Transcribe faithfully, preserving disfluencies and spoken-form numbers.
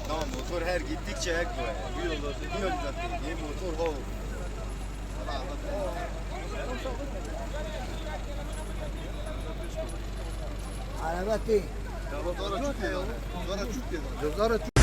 Tamam, motor her gittikçe ek bu. Bir yolda, bir yolda değil, motor ho. Araba tê. Zora çût tê. Zora çût tê. Zora çût.